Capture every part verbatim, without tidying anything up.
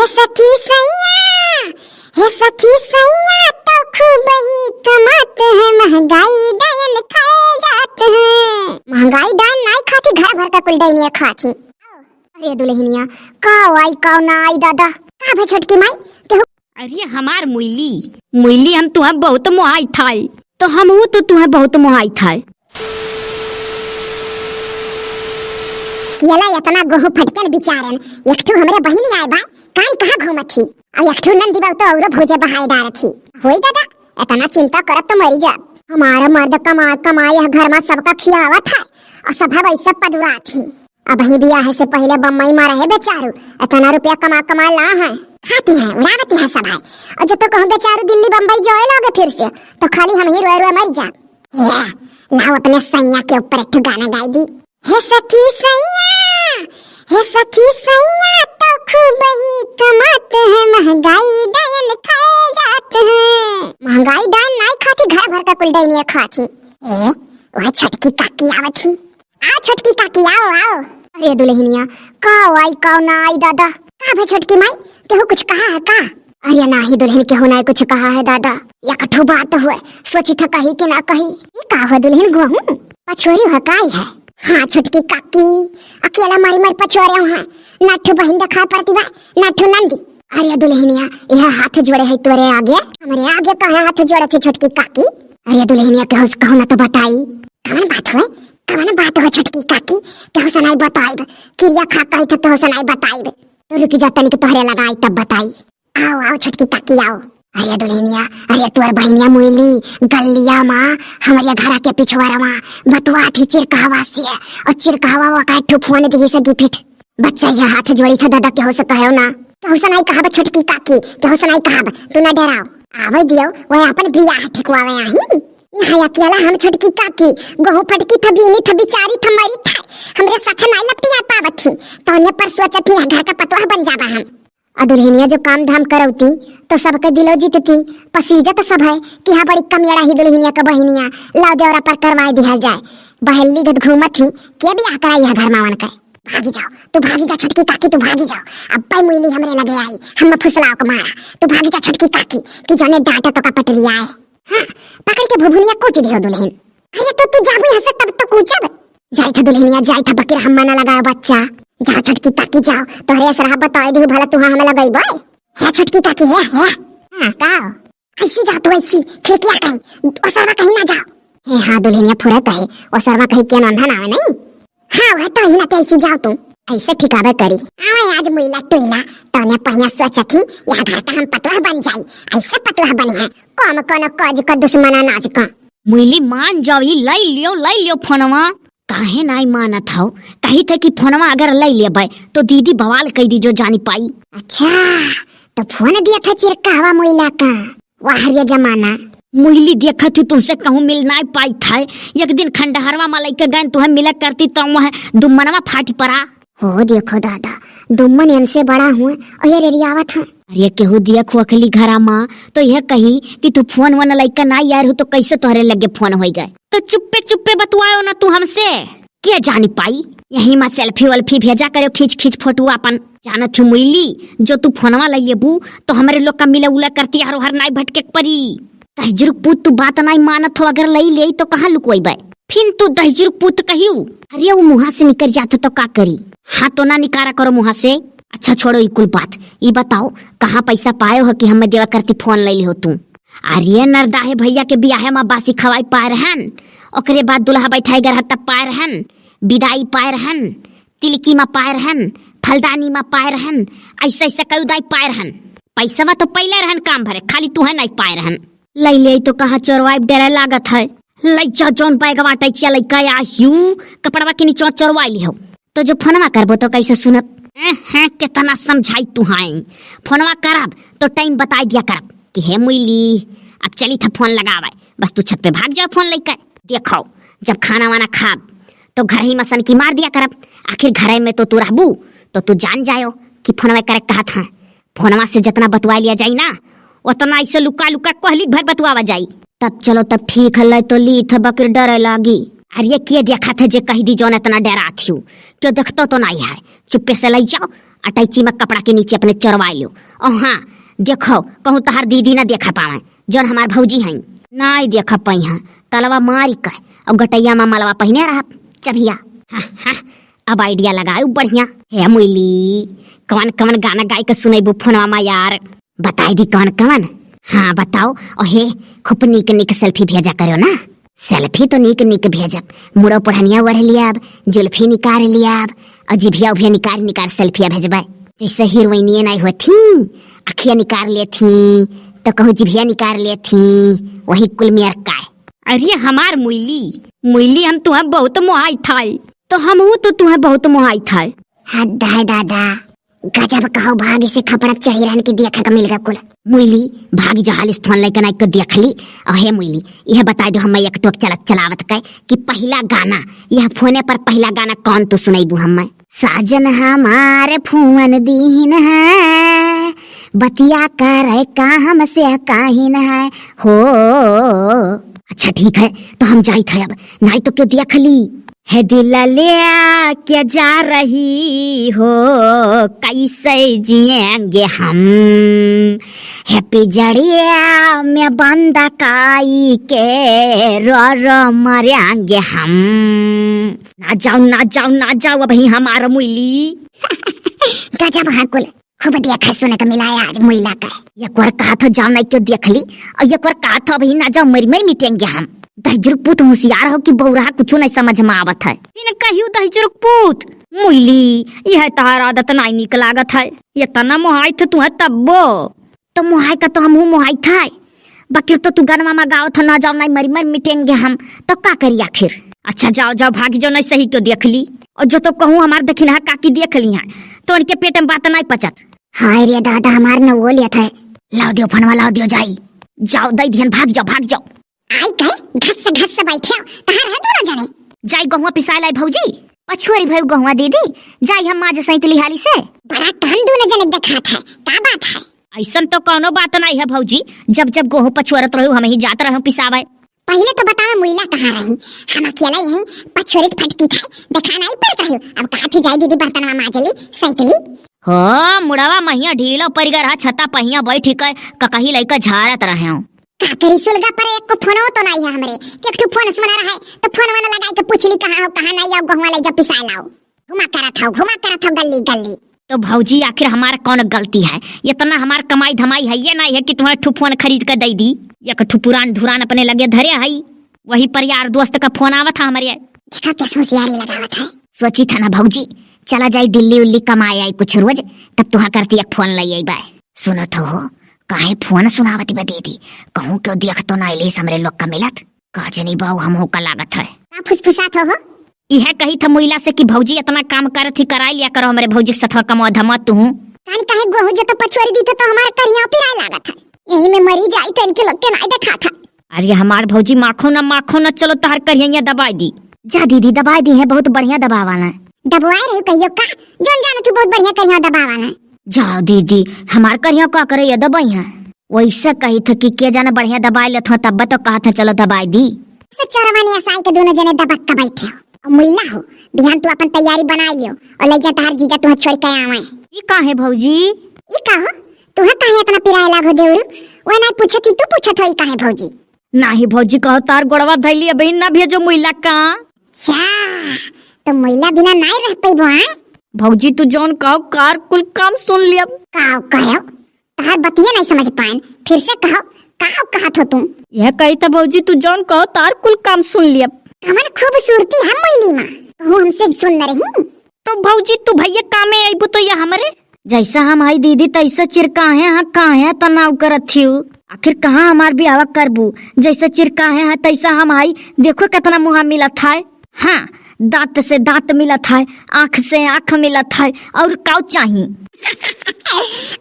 सखी सैया, हे सखी सैया, तो खूब ही कमात है, महंगाई डायन खाए जात है। महंगाई डायन नाई खाती, घर भर का कुल डायनिया खाती। अरे दुलहिनिया, का आई का ना आई दादा, का भे छोटकी माई, केहू अरे हमार मुइली, मुइली हम तुहा बहुत मोहाई थाई, तो हमहू तो तुहा बहुत मोहाई थाई। केला इतना गोहूं फटकन बिचारन, एक ठू हमरे बहिनी आए बा, कान कहाँ घूमत थी, अब एक ठू नंदी बा तो औरो भूजे बहाए डारत थी। होई दादा, इतना चिंता करत तो मरी जा। हमारा मर्द कमाए कमाए यह घर में सबका खियावत है, और सब वैसे पदुरात ही। अबही बियाह से पहिले बम्बई मा रहे बेचारू, इतना रुपया कमा कमा ला है, खाती है, उड़ावती है सब है। और जो तो कहूँ बेचारू दिल्ली बम्बई जोए लोगे फिर से, तो खाली हम ही रोए रोए मर जा। हे, लाओ अपने सैया के ऊपर एक ठो गाना गाई दी। हे सखी सैया, हे सखी सैया, तो खूब ही कमात है, महंगाई डायन खाए जात है। महंगाई डायन नाई खाती, घर भर का कुल डायनिया खाती। ए, वह छोटकी काकी आवत ही। आओ छोटकी काकी, आओ, आओ। अरे दुलहिनिया, का आई, का ना आई दादा? का भे छोटकी माई, केहू कुछ कहा है का? अरे नाही दुलहिन, केहू नाही कुछ कहा है दादा। एक ठो बात हुए, सोची था कही कि ना कही। ई का हुआ दुलहिन, गोहूं पछोरी हुआ काई है? हाँ छोटकी काकी, अकेला मारी मारी पछोरे हुआ, ना ठो बहिन दिखाई पड़ती बा, ना ठो नंदी। अरे दुलहिनिया, यह हाथ जोड़े है तोरे आगे, हमरे आगे कहाँ हाथ जोड़े छे छोटकी काकी? अरे दुलहिनिया, केहू से कहू ना तो बताई। कवन बात हुए, कवन बात हुए छोटकी काकी, केहू से नाई बताइब, किरिया खा कही थे केहू से नाई बताइब। तो रुकी जा तनिक तोहरे लगाई तब बताई। आओ, आओ छोटकी काकी आओ। अरे दुलहिनिया, अरे तोर बहिनिया मुइली, गलिया मा, हमरे घरा के पिछवारा मा, बतुआ थी चिरकहवा से, और चिरकहवा वो का ठो फोन दिही से गिफ्ट। बच्चा ये हाथ जोड़ी था दादा, केहू से कहो ना। केहू से नाई कहब छोटकी काकी, केहू से नाई कहब, तू ना डराओ। आवे दियो, वो अपन बियाह ठिकवावे आही। यहाँ अकेला हम छोटकी काकी, गोहूं फटकी था, बीनी था, बिचारी था, मरी था, हमरे साथ नाई लपटिया पावत थी, तौने पर सोचत थी घर का पतोह बन जाबा हम। आ दुलहिनिया जो काम धाम करौती, तो सबके दिलो जीतती, पसीजत सब है कि हाँ बड़ी कमेड़ा ही दुलहिनिया का बहिनिया, लाओ देवरा पर करवाए दिहल जाए। बहेली गत घूमत ही, के बियाह कराई है घर मावन के? भागी जाओ, तू भागी जा छोटकी काकी, तू भागी जाओ। अब पे मुइली हमरे लगे आई, हम फुसलाओ के मारा। तू भागी जा छोटकी काकी, कि जाने डांटे तो का पटरिया है। हाँ, पकड़ के भुभुनिया कूच दियो दुलहिन। अरे तो तू जाबू यहाँ से तब तो कूचब। जाई था दुलहिनिया, जाई था, बकिर हम मना लगाओ बच्चा। जा छोटकी काकी जाओ, तोहरे असरहा बताए दिहु भला तू हमें लगइबो। हे छोटकी काकी, हे, हे। हाँ, का? ऐसी जाओ तू ऐसी, खिड़किया कहीं, ओसरवा कहीं ना जाओ। हे हाँ दुलहिनिया फुरे कहे, ओसरवा कहीं के नन्हा ना आवे नहीं। हाँ, वह तो ही ना ते ऐसी जाओ तू। ऐसे ठिकावे करी। आवे आज मुइला टुइला, तौने पहिया सोचत ही, यह घर का हम पतोह बन जाई। ऐसे पतोह बनी है, कम कोनो कज का दुश्मना नाज का। मुइली मान जाओ, ई लई लियो, लई लियो फोनवा। काहे नाई मानत हौ? कही थे कि फोनवा अगर लई लेबै तो दीदी बवाल कई दी जो जानी पाई। अच्छा, तो फोन दिया था चिरकहवा मुइला का। वाह रे जमाना। मुइली देखत हूँ तुमसे कहूँ मिल नाई पाई था। एक दिन खंडहरवा मा लइके गए तुहे मिले करती तो वह दुम्मनवा फाटी पड़ा। हो देखो दादा, दुम्मन इनसे बड़ा हुए और ये रेरियावत है। अरे केहू दिया खोखली घरा मा तो यह कही कि तू फोन वोन लइका ना यार हो तो कैसे तोहरे लगे फोन होई गए? तो चुप्पे चुप्पे बतुआयो ना तू हमसे, के जानी पाई। यही मा सेल्फी वेल्फी भेजा करो खींच खींच फोटो अपन। जानत हूँ मुइली, जो तू फोनवा लई लेबू तो हमरे लोग का मिले उले करती हर हर नाई भटके के परी। दहिजुर्ग पूत तू बात नाई मानत हो, अगर लई लेई तो कहाँ लुकवइबे? फिन तू दहिजुर्ग पूत कहियो। अरे वो मुहा से निकर जात तो का करी? हाँ तो ना निकारा करो मुहा से। अच्छा छोड़ो ई कुल बात, ई बताओ कहाँ पैसा पायो हो कि हमें देवा करती फोन लई लिहो तू? अरे नरदाहे भैया के बियाहे मा बासी खवाई पाए रहन, ओकरे बाद दुल्हा बैठाई गए रहत तब पाए रहन, बिदाई पाए रहन, तिलकी मा पाए रहन, फलदानी मा पाए रहन, ऐसे ऐसे कई उदाई पाए रहन। पैसवा तो पहले रहन काम भरे, खाली तू है नाई पाए रहन। लई ले तो कहाँ चोरवाई डरे लागत है। लई जा जौन बैगवा टैचिया लइका आहियो, कपड़वा के नीचे चोरवाई लिहो। तो जो फोनवा करबो तो कैसे सुनब? हैं, हैं, कितना समझाई तू हाई। फोनवा करब तो टाइम बताई दिया करब कि हे मुइली, अब चली था फोन लगावे, बस तू छत पे भाग जाओ फोन लइके। देखो, जब खाना वाना खाब तो घर ही मसन की मार दिया करब, आखिर घरे में तो तू रहबू, तो तू जान जायो कि फोनवा करे कहत हैं। फोनवा से जितना बतुआ लिया जाई ना, उतना ऐसे लुका लुका कोहली भर बतुआवा जाई। तब चलो, तब ठीक है, लई तो ली थे, बकिर डरे लागी। अरे ये के देखा थे जे कही दी जौन इतना डरा थियू, क्यों देखतो तो नहीं है, चुप्पे से लई जाओ, अटैची में कपड़ा के नीचे अपने चोरवाइ लियो। और हाँ, देखो, कहूँ तहार दीदी ना देखा पावे, जौन हमार भौजी हैं, नाहीं देखा पइहैं। तलवा मारी के और गटैया में मलवा पहिने रहब, चभिया। हाँ, हाँ, अब idea लगाउ बढ़िया। हे मुइली, कवन कवन गाना गाइ के सुनैबू फोनवा में यार? बताइ दी कवन कवन? हाँ बताओ। ओहे, खूब नीक नीक selfie भेजा करो ना। Selfie तो नीक नीक भेजब, मुड़ो पढ़निया ओढ़ लियाब, जुल्फी निकार लियाब, और जिभिया उभिया निकार निकार selfie भेजबै। जैसे हीरोइनिये नाहीं होती, अखिया निकार लेती, तो कहूँ जिभिया निकार लेती, वही कुल मेर काय। अरे हमार मुइली, मुइली हम तुहें बहुत मोहाइत है, तो हमहू तो तुहें बहुत मोहाइत है। हद है दादा, गजब कहो, भागी से खपड़क चढ़ी रहन की देखे के मिल गए कुल। मुइली, भागी जा हाली से फोन लइके नाहीं तो देख ली। और हे मुइली, यह बताइ दो हमें एक टोक चलत चलावत के कि पहिला गाना, यह फोने पर पहिला गाना कौन तू सुनैबू हमें? साजन हमार फोन दीन है, बतिया करे का हमसे काहिन है हो। अच्छा ठीक है, तो हम जाइत है अब, नाहीं तो केहू देख ली। है दिल ले के जा रही हो, कैसे जिएंगे हम? है पिजड़िया में बंद काई के रो रो मरेंगे हम। ना जाओ, ना जाओ, ना जाओ अबहीं हमार मुइली। गजब हाँ कुल। खूब देखे सुने के मिला है आज मुइला के। एक बार कहा था जाओ नाहीं केहू देख ली, और एक बार कहा था अबहीं ना जाओ, मरी मरी मिटेंगे हम। दहिजुर पूत होशियार हो कि बौरा कुछू नाहीं समझ में आवत है। इन कहियो दहिजुर पूत, मुइली, यह तहार आदत नाहीं नीक लागत है। इतना मोहाइत है तुहें तब्बो। तो मोहाए का तो हमहू मोहाइत है, बाकिर तो तू गनवा में गावत हो ना जाओ नाहीं मरी मरी मिटेंगे हम, तो का करी आखिर? अच्छा जाओ जाओ भागी जाओ, नाहीं सही केहू देख ली। और जो तो कहूँ हमार दखिनहा काकी देख ली हैं, तो उनके पेट में बात नाहीं पचत। हाय रे दादा, हमार नौवो लेत है। लाओ दियो फोनवा, लाओ दियो जाई। जाओ, दइ दिहन, भाग जाओ, भाग जाओ। आई कहे, घस से घस से बैठे हो, कहाँ रहे दोनों जने? जाई गहुआ पिसाए लाई भौजी। पछोरी भई गहुआ दीदी, जाई हम माज सैंत लिहाली से। बड़ा कान दोनों जने देखात है, का बात है? ऐसन तो कौनो बात नाहीं है भौजी, जब जब गोहूँ पछोरत रहू, हमहीं जात रहू पिसावे। पहिले तो बतावा मुइला कहाँ रही? हम अकेला यहीं पछोरित फटकी खाए, देखा नाहीं पड़त रही। अब कहा थी जाई दीदी बर्तनवा माजली, सैतली। हो, मुड़वा महिया ढीलो परिगर हा, छता पहिया बैठी के ककही लइका झारत रहे हो। का करी सुलगा पर एक को फोनो तो नाहीं है हमरे, कि एक ठो फोन सुना रहे, तो फोन वाला लगाई के पूछ ली कहाँ हो, कहाँ नाहीं, आओ गहुआ ले जा पिसा लाओ। घुमा करत हो, घुमा करत हो गल्ली गल्ली। तो भौजी आखिर हमार कौन गलती है? इतना हमार कमाई धमाई है ये नाहीं है कि तुम्हारे ठू फोन खरीद के दे दी। एक ठू पुरान धुरान अपने लगे धरे है, वही पर यार दोस्त का फोन आवत है हमरे। देखा कैसे होशियारी लगावत है। सोची था ना भौजी, चला जाई दिल्ली उल्ली कमाए आई कुछ रोज, तब तुहा करती एक फोन ले आई बाय। सुनत हो, काहे फोन सुनावत बा दीदी? कहूँ केहू देख तो ना अइली हमरे लोग का मिलत? का जनी बाऊ हमहू का लागत है। का फुसफुसात हो, हो? इहे कही था मुइला से कि भौजी इतना काम करत ही, कराई लिया करो हमरे भौजी के सथवा कमवा धमवा तुहू। कान काहे गोहू जो तो पछोरी दी थे तो हमारे करिया पिराए लागत है। यही में मरी जाई तो इनके लोग के नाई देखा था। अरे हमार भौजी माखो ना, माखो ना, चलो तहार करिया दबाई दी। जा दीदी दबाई दी है, बहुत बढ़िया दबावा ना। दबवाए रही कहियो का? जौन जानो तू बहुत बढ़िया करिया दबावा ना। जाओ दीदी, हमार करिया का करे ये दबाई है? वैसे कही था कि के जाने बढ़िया दबाई लेत हो तब तो कहा था चलो दबाई दी। से चोरवा नियस आई के दोनों जने दबक के बैठे हो। और मुइला हो, बिहान तू अपन तैयारी बनाई लियो और ले जा तहार जीजा तुहा छोड़ के आवे। ई का है भौजी? ई का हो? तुहा काहे इतना पिराए लागो देवरू? वह नाहीं पूछत ही तू पूछत हो ई का है भौजी? नाहीं भौजी कहो तार गोड़वा धैली अबही ना भेजो मुइला का। अच्छा, तो मुइला बिना नाहीं रह पैबो आय? भौजी तू जौन कहो कार कुल काम सुन लियब। काव कहो? तहार बतिये नाहीं समझ पाएन, फिर से कहो, काव कहत हो तुम? यह कही था भौजी तू जौन कहो तार कुल काम सुन लियब। कमन खूबसूरती है मुइली माँ, कहूँ हमसे सुन न रही। तो भौजी तू भैया कामे अइबू तो ये हमरे जैसा हम हई दीदी तैसा चिरकाहे हाँ काहे तनाव करत हियू? आखिर कहाँ हमार बियाह करबू? जैसा चिरकाहे हाँ तैसा हम हई, देखो कितना मुहा मिलत है। हाँ, दांत से दांत मिलत है, आँख से आँख मिलत है, और काव चाही?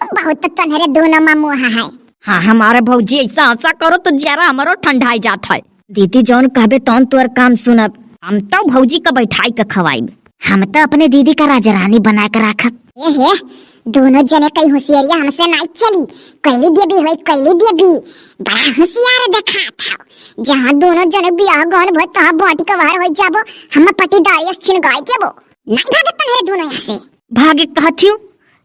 बहुत तो तोहरे दोनों मा मुहा है। हाँ, हमारे भौजी ऐसा हंसा करो तो जरा हमरो ठंडाई जात है। दीदी जौन कहबे तौन तोर काम सुनब। हम तो भौजी का बैठाई के खवाइब। हम तो अपने दीदी का राजा रानी बना के राखब। ए हे, दोनों जने कई होशियारिया हमसे नाई चली। कैली देवी होई, कैली देवी। बड़ा होशियार देखा था। जहाँ दोनों जने बियाह गौन भो तहाँ बाटी का बाहर होई जाबो। हम पटीदारी छिन गाय के वो। नाई भागत तन रे दोनों यहाँ से। भागे कहत हियो,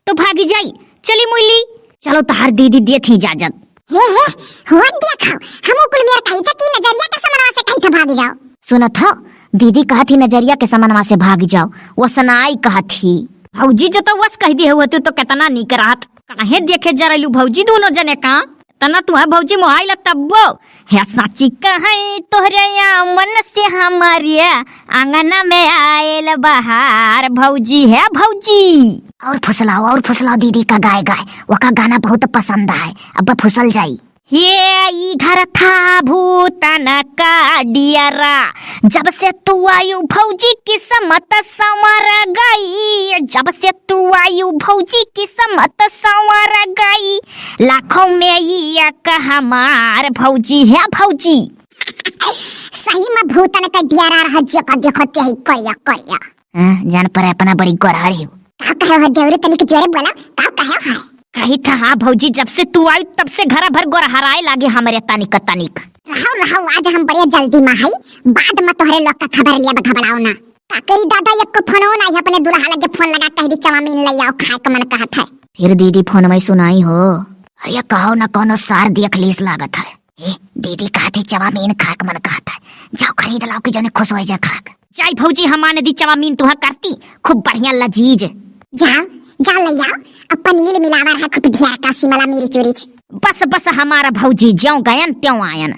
तो भागी जाई। चली मुइली, चलो तहार दीदी देत ही इजाजत। हे, हे, हुआ देखो, हमू कुल मेर कही थे कि नजरिया के समनवा से कही थे भागी जाओ। सुनत हो, दीदी कहत ही नजरिया के समनवा से भागी जाओ, वसनाई कहत ही। भौजी जो तो वस कह दिए हुआ तू तो कितना नीक रहत। काहे देखे जरैलू भौजी दोनों जने का? तना तू है भौजी मोहाइला तब्बो। हे साची कहे तोहरे या मन से हमारे आंगना में आयल बहार भौजी, हे भौजी। और फुसलाओ, और फुसलाओ दीदी का गाय गाय, वका गाना बहुत पसंद है, अब फुसल जाई। हे ई घर था भूतन का डियरा, जब से तू आयु भौजी किस्मत संवर गई, जब से तू आयु भौजी किस्मत संवर गई, लाखों में ई एक हमार भौजी, हे भौजी। सही में भूतन का डियरा रह, जेका देखो ते ही करिया करिया। हाँ, जान पर अपना बड़ी गोरहर ही। का कहे हो देवरे, तनिक जोरे बोला, का कहे हो? कही था, हाँ भौजी, जब से तू आई तब से घरा भर गोरहराए लागे हमरे तनिक तनिक। रहो, रहो, आज हम बड़े जल्दी में हई, बाद में तोहरे लोग का खबर लिया, घबराओ ना। का करी दादा, एक को फोनो ना है, अपने दुल्हा लगे फोन लगा, कह दी चाउमीन ले आओ, खाए के मन कहत है। फिर दीदी फोन में सुनाई हो। अरे कहो ना, कोनो सार देख लीस लागत है। ए, दीदी कहत ही चाउमीन खाए के मन कहत है, जाओ खरीद लाओ कि जने खुश हो जाए खाक। जाई भौजी, हम आने दी चाउमीन तुहा करती, खूब बढ़िया लजीज। जाओ, जाओ ले आओ, अब पनीर मिलावा रहा, खूब ढेर का शिमला मिर्च उरिच। बस, बस हमारा भौजी, ज्यों गयन त्यों आयन।